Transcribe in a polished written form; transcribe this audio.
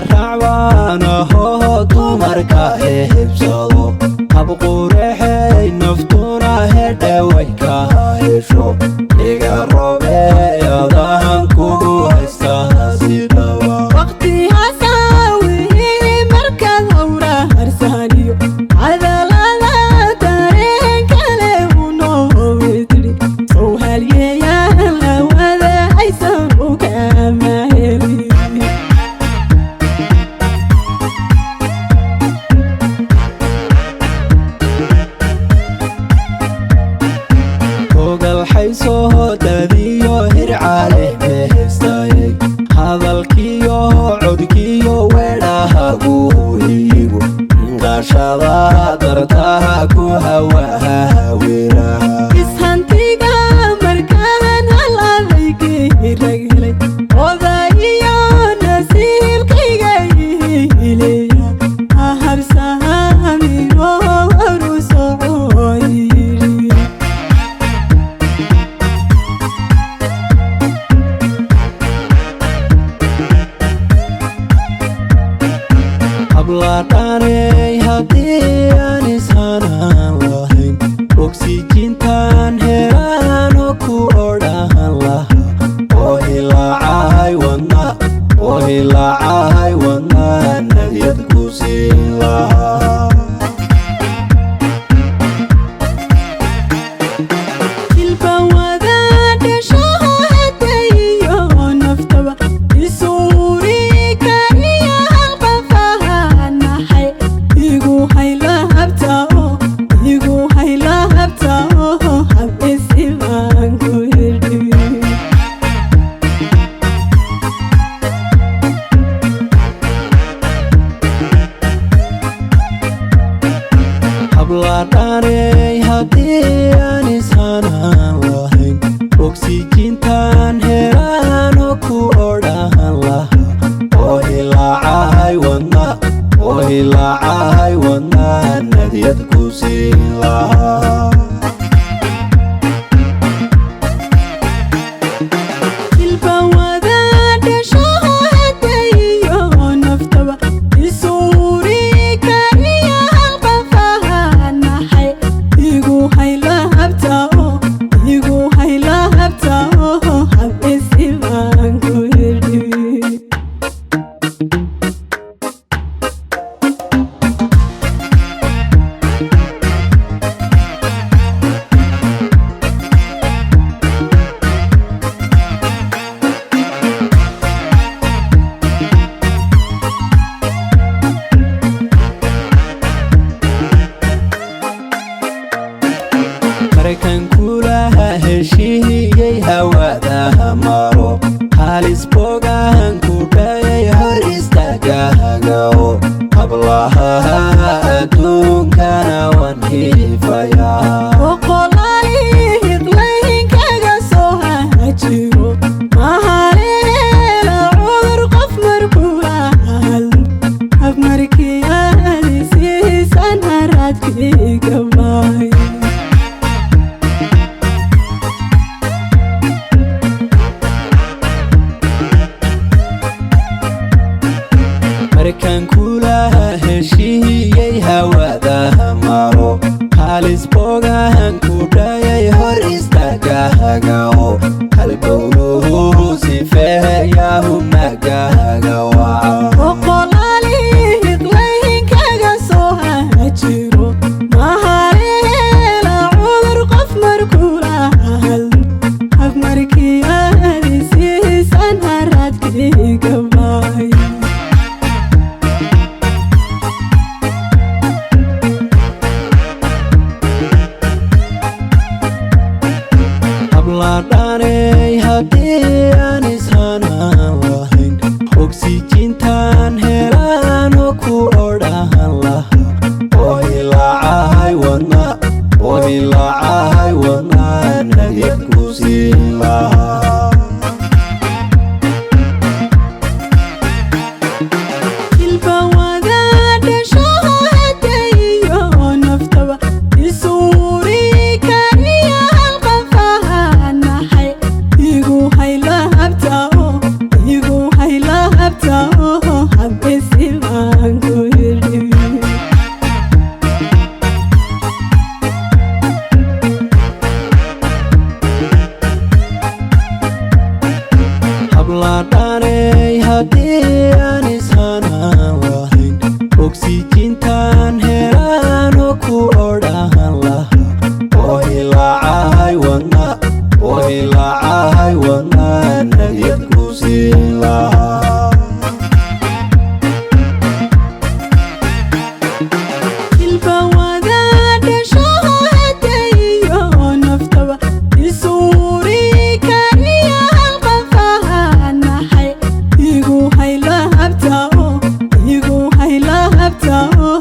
Racwaanaho dumarka hehebsado, habqureexey naftuna hedheway ka hesho, iga robeeyadahan kugu haystaa si dhaba. Waqti hasaawihi markaad hawra harsaaniyo cadalada dareen kale unoowetidhi sow halyeeyaan lawada haysan u kama helin. Ogalxaysoo dadiyo hircaleh heestaayey, hadalkiyo codkiyo weedhahagu iigu inqashada dartaha ku hawaha wiraha. Ishantiga markaan hal adaygii rag helay, odaiyo nasiibkayga ihileya habsaamino horu socoyiri. Hablaadhaney, haddii aan ishanaan lahayn, oksijintaan helaano ku odhahan lahaa, oo hilaacahay wadna, oo hilaacahay wadna, nadyad ku siin lahaa. Ilbawada dhashaha hadayo naftaba isuuri kariya, halqafaha naxay igu haylahabtao, igu haylahabtao, hab isibaan ku hidhi. Hablaadhaney, haddii aan ishanaan lahayn, oksijintaan helaano ku odhahan lahaa, oo hilaacahay wadna, oo hilaacahay wadna, nadyad ku siin lahaa. Ilbawada dhashaha hadayo naftaba isuuri kariya, halqafaha naxay igu haylahabtao, igu haylahabtao, hab isibaan ku hidhi. Markan kulaha heshiiyey, hawadaha maro halis bogahan ku dhayay, hor istaagahagao hablaha adduunkana waan hiifayaa. Boqolaali hiqlaynkaga soo hajiro mahaleela cudur qof markuu hadlo, habmarkii aadisiisan haraadkiga baay. Oo hilaacahay wadnaan hadyad ku siin lahaa. Ilbawada dhashaha hadayo naftaba isuuri kariya halqafahanahay igu haylahabtao igu haylahabtao habesimaanku yidhi. Hablaadhaney, haddii aan ishanaan lahayn, oksijiintaan helaano ku odhahan lahaa. Oo hilaacahay wadna, oo hilaacahay wadnaan hadyad ku siin lahaa. Ilbawada dhashaha hadayo naftaba isuuri kariya halqafahanahay igu haylahabtao igu haylahabtao.